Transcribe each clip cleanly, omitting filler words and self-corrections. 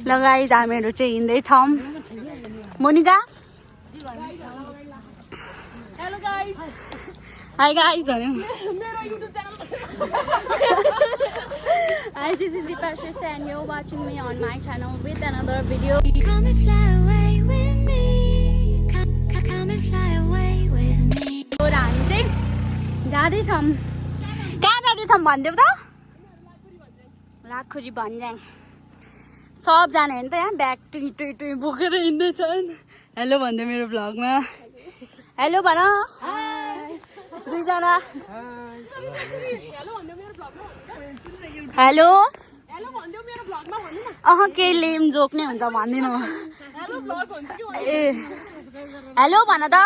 ल गाइज हामीहरू चाहिँ हिँड्दैछौँ Monika hello guys hi guys भन्यो मेरो YouTube channel Hi, this is Deepa Shrestha and you're watching me on my channel with another video. Come and fly away with me. Come and fly away with me. और हामी चाहिँ जाँदैछौँ कहाँ जाँदैछौँ भनिदेऊ त लाखुरी भन्ज्याङ सबजना हेर्नु त यहाँ ब्याग टुई टुई टुई बोकेर हिँड्दैछन् हेलो भन्दै मेरो भ्लगमा हेलो भन दुईजना हेलो हेलो भन्दियो मेरो भ्लगमा भन्नु न अह केही लेम जोक नै हुन्छ भन्दिनँ हेलो भ्लग हुन्छ कि ए हेलो भन त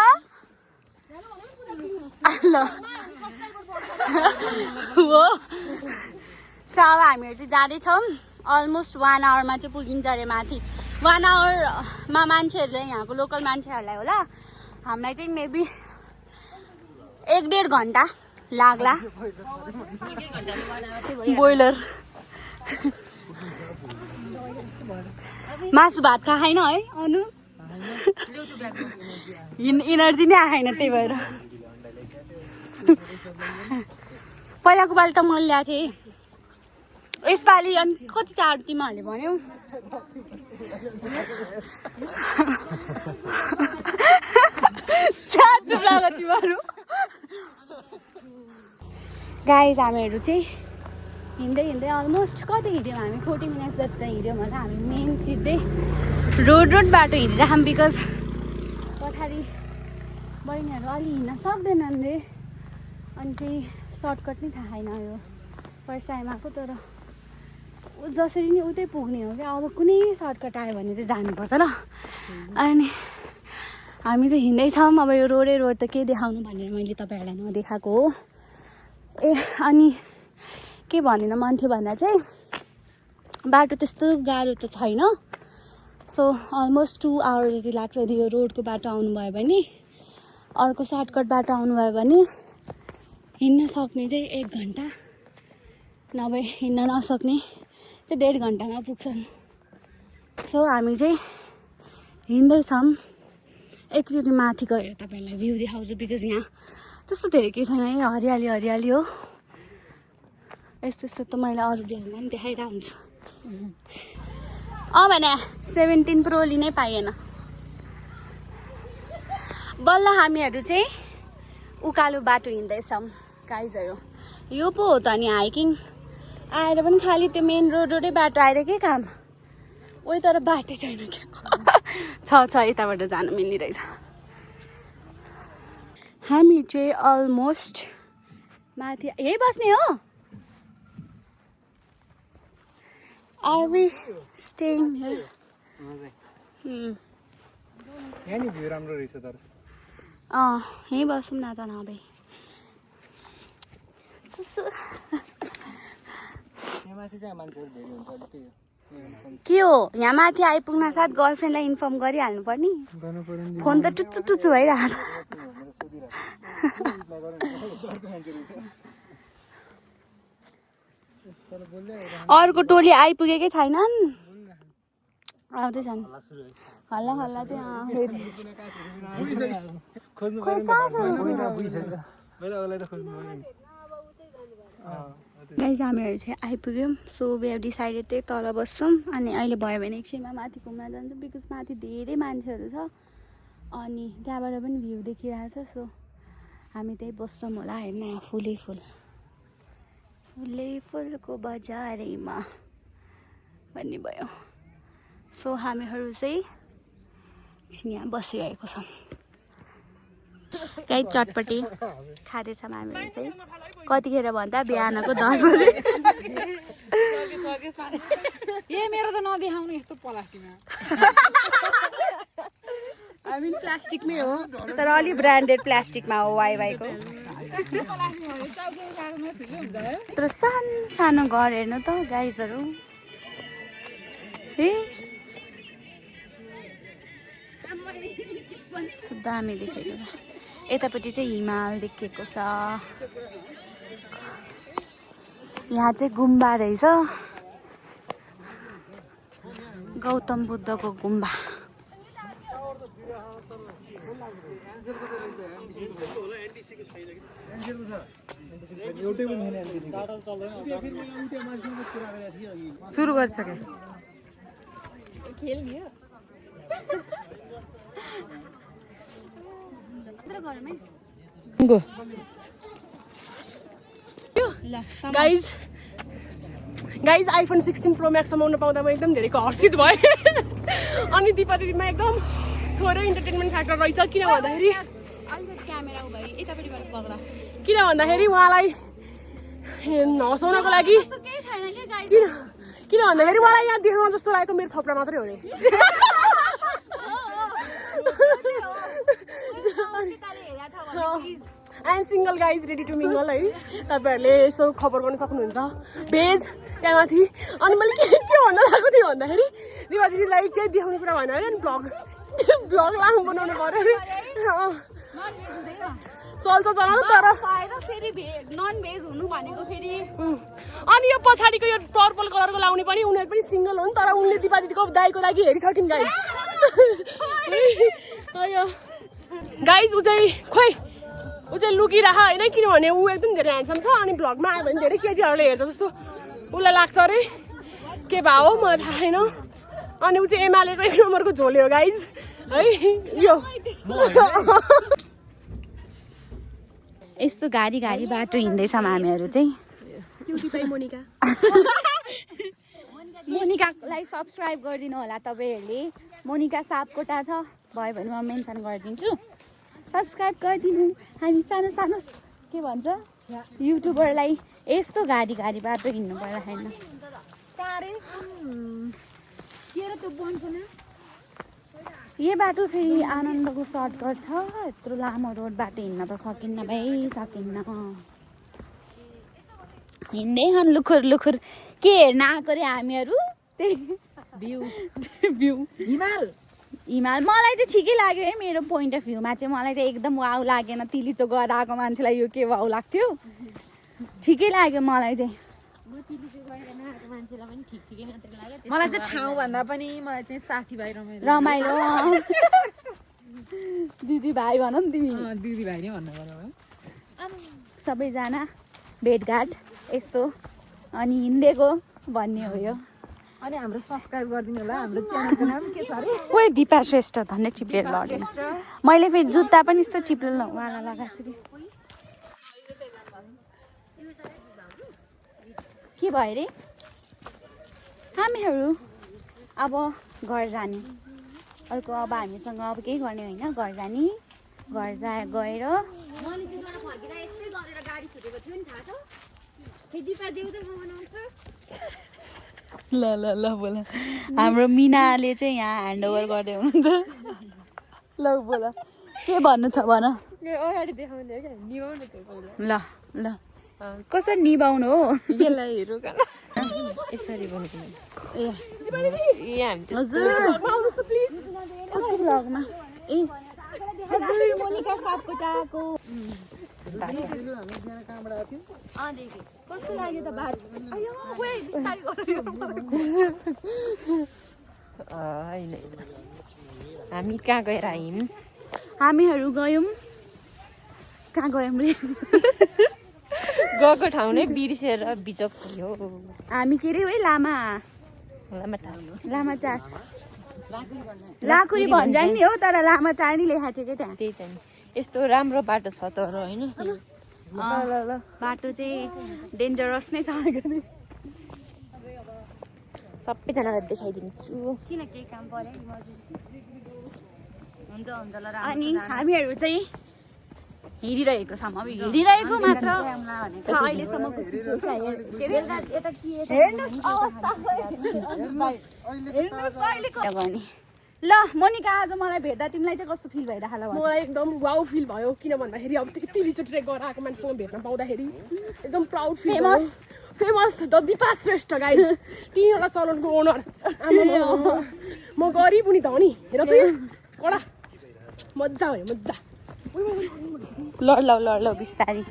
ल हो सो अब हामीहरू चाहिँ जाँदैछौँ अलमोस्ट 1 आवरमा चाहिँ पुगिन्छ अरे माथि 1 आवरमा मान्छेहरूले यहाँको लोकल मान्छेहरूलाई होला हामीलाई चाहिँ मेबी 1-1.5 घन्टा लाग्ला बोइलर मासु भात खाएन है अनु इनर्जी नै आएन त्यही भएर पहिलाको पालि त मैले ल्याएको थिएँ यसपालि अनि कति चाड तिमीहरूले भन्यौ चुप लाग्यो तिमीहरू गाइज हामीहरू चाहिँ हिँड्दै हिँड्दै अलमोस्ट कति हिँड्यौँ हामी 40 मिनट्स जति त हिँड्यौँ होला हामी मेन सिधै रोड बाटो हिँडिरहेछौँ बिकज पछाडि बहिनीहरू अलि हिँड्न सक्दैनन् रे अनि चाहिँ सर्टकट नै थाहा छैन यो फर्स्ट टाइम आएको तर जसरी नि उतै पुग्ने हो क्या अब कुनै सर्टकट आयो भने चाहिँ जानुपर्छ ल अनि हामी चाहिँ हिँड्दैछौँ अब यो रोड त के देखाउनु भनेर मैले तपाईँहरूलाई नदेखाएको हो ए अनि के भनिन मन थियो भन्दा चाहिँ बाटो त्यस्तो गाह्रो त छैन सो अलमोस्ट 2 आवर जति लाग्छ यदि यो रोडको बाटो आउनुभयो भने अर्को सर्टकट बाटो आउनुभयो भने हिँड्न सक्ने चाहिँ 1 घन्टा नभए हिँड्न नसक्ने चाहिँ 1.5 घन्टामा पुग्छन् सो हामी चाहिँ हिँड्दैछौँ एकचोटि माथि गएर तपाईँहरूलाई भ्यू देखाउँछु बिकज यहाँ त्यस्तो धेरै केही छैन है हरियाली हो यस्तो त मैले अरू भ्लगमा पनि देखाइरहेको हुन्छु भने 17 प्रो लिनै पाइएन बल्ल हामीहरू चाहिँ उकालो बाटो हिँड्दैछौँ गाइजहरू यो पो हो त नि हाइकिङ आएर पनि खालि त्यो मेन रोडै बाटो आएर के काम उही तर बाटो छैन क्या छ यताबाट जानु मिल्ने रहेछ हामी चाहिँ अलमोस्ट माथि यही बस्ने हो Are we staying here? यहाँ नि भ्यू राम्रो रहेछ तर यहीँ बसौँ न त नभए यहाँ माथि चाहिँ मान्छेहरू धेरै हुन्छ अलिक त्यही हो के हो यहाँ माथि आइपुग्न साथ गर्लफ्रेन्डलाई इन्फर्म गरिहाल्नु पर्ने फोन त टुच्चु भइरहेको अर्को टोली आइपुगेकै छैनन् आउँदैछन् हल्ला चाहिँ गाइस हामीहरू चाहिँ आइपुग्यौँ सो वी हेभ डिसाइडेड त्यही तल बस्छौँ अनि अहिले भयो भने एकछिनमा माथि घुम्न जान्छौँ बिकज माथि धेरै मान्छेहरू छ अनि त्यहाँबाट पनि भ्यू देखिरहेछ सो हामी त्यही बस्छौँ होला हेर्न यहाँ फुलको बजारैमा भन्ने भयो सो हामीहरू चाहिँ यहाँ बसिरहेको छौँ गाई चटपटी खाँदैछौँ हामीहरू चाहिँ कतिखेर भन्दा बिहानको 10 बजे ए मेरो त नदेखाउने यस्तो प्लास्टिकमा हामी प्लास्टिकमै हो तर अलि ब्रान्डेड प्लास्टिकमा हो वाइको तर सानो घर हेर्नु त गाइजहरू दामी देखेको यतापट्टि चाहिँ हिमाल देखेको छ यहाँ चाहिँ गुम्बा रहेछ गौतम बुद्धको गुम्बा सुरु गरिसके गाइज आइफोन 16 प्रो म्याक्स समाउन पाउँदा म एकदम धेरै हर्षित भएँ अनि दिपावलीमा एकदम थोरै इन्टरटेनमेन्ट फ्याक्टर रहेछ किन भन्दाखेरि उहाँलाई हँसाउनको लागि किन भन्दाखेरि उहाँलाई यहाँ देखाउन जस्तो लागेको मेरो थप्रा मात्रै हो अरे I am single guys ready to mingle है तपाईँहरूले यसो खबर गर्न सक्नुहुन्छ भेज त्यहाँमाथि अनि मैले के भन्न लागेको थिएँ भन्दाखेरि दिपा दिदीलाई केही देखाउने कुरा भएन अरे अनि ब्लग लामो बनाउनु पऱ्यो अरे चल्छ चलाउनु तर फेरि नन भेज हुनु भनेको फेरि अनि यो पछाडिको यो पर्पल कलरको लाउने पनि उनीहरू पनि सिङ्गल हो नि तर उनले दिपा दिदीको दाइको लागि हेरिसकिन् गाइज ऊ चाहिँ लुकिरह होइन किनभने ऊ एकदम धेरै ह्यान्डसम छ अनि भ्लगमा आयो भने धेरै केटीहरूले हेर्छ जस्तो उसलाई लाग्छ अरे के भयो मलाई थाहा छैन अनि ऊ चाहिँ एमालेको 1 नम्बरको झोले हो गाइज है यो यस्तो घारी बाटो हिँड्दैछौँ हामीहरू चाहिँ मोनिकालाई सब्सक्राइब गरिदिनु होला तपाईँहरूले मोनिका सापकोटा छ भयो भने म मेन्सन गरिदिन्छु सब्सक्राइब गरिदिनु हामी सानो के भन्छ युट्युबरलाई यस्तो घारी बाटो हिँड्नु पर्दैन यो बाटो फेरि आनन्दको सर्टकट छ यत्रो लामो रोड बाटो हिँड्न त सकिन्न भाइ सकिन्न हिँड्दै लुखुर के हेर्न आएको रे हामीहरू भ्यू हिमाल मलाई चाहिँ ठिकै लाग्यो है मेरो पोइन्ट अफ भ्यूमा चाहिँ मलाई चाहिँ एकदम वाउ लागेन तिलिचो गएर आएको मान्छेलाई यो के वाउ लाग्थ्यो ठिकै लाग्यो मलाई चाहिँ मलाई चाहिँ ठाउँ भन्दा पनि मलाई चाहिँ साथीभाइ रमाइलो दिदीभाइ भन नि तिमी दिदीभाइ नै भन्नु पर्यो सबैजना भेटघाट यस्तो अनि हिँडेको भन्ने हो यो अनि हाम्रो सब्सक्राइब गरिदिनु होला हाम्रो च्यानलको नाम के छ अरे ओए दिपा श्रेष्ठ धन्य चिप्लेर लडेन मैले फेरि जुत्ता पनि यस्तो चिप्लेर उहाँलाई लगाएको छु के भयो रे हामीहरू अब घर जाने अर्को अब हामीसँग अब केही गर्ने होइन घर जाने घर गएर ल बोला हाम्रो मिनाले चाहिँ यहाँ ह्यान्डओभर गर्दै हुनुहुन्छ ल बोला के भन्नु छ भन ल कसरी निभाउनु हो यसरी हजुर कस्तो भ्लगमा ए हजुर मोनिका सापकोटाको कस्तो लाग्यो त बात हामी कहाँ गएर आयौँ हामीहरू गयौँ कहाँ गयौँ रे गएको ठाउँ नै बिर्सेर बिचक थियो हामी के अरे है लामाटार लाखुरी भन्जाङ नि हो तर लामाटार नि लेखाएको थियो क्या त्यहाँ त्यही त नि यस्तो राम्रो बाटो छ तर होइन बाटो चाहिँ डेन्जरस नै छ सबैजनालाई देखाइदिन्छु किन केही काम पर्यो इमर्जेन्सी हुन्छ ल अनि हामीहरू चाहिँ हिँडिरहेको छौँ अब हिँडिरहेको मात्र अहिलेसम्मको ल मोनिका आज मलाई भेट्दा तिमीलाई चाहिँ कस्तो फिल भइरहेको होला मलाई एकदम वाउ फिल भयो किन भन्दाखेरि अब त्यतिचोटि ट्रेक गरेर आएको मान्छेसँग भेट्न पाउँदाखेरि एकदम proud feel famous the Dipa Shrestha guys 3वटा सलुनको ओनर म गरिब नि त हो नि हेर त कडा मजा भयो मजा ल बिस्तारै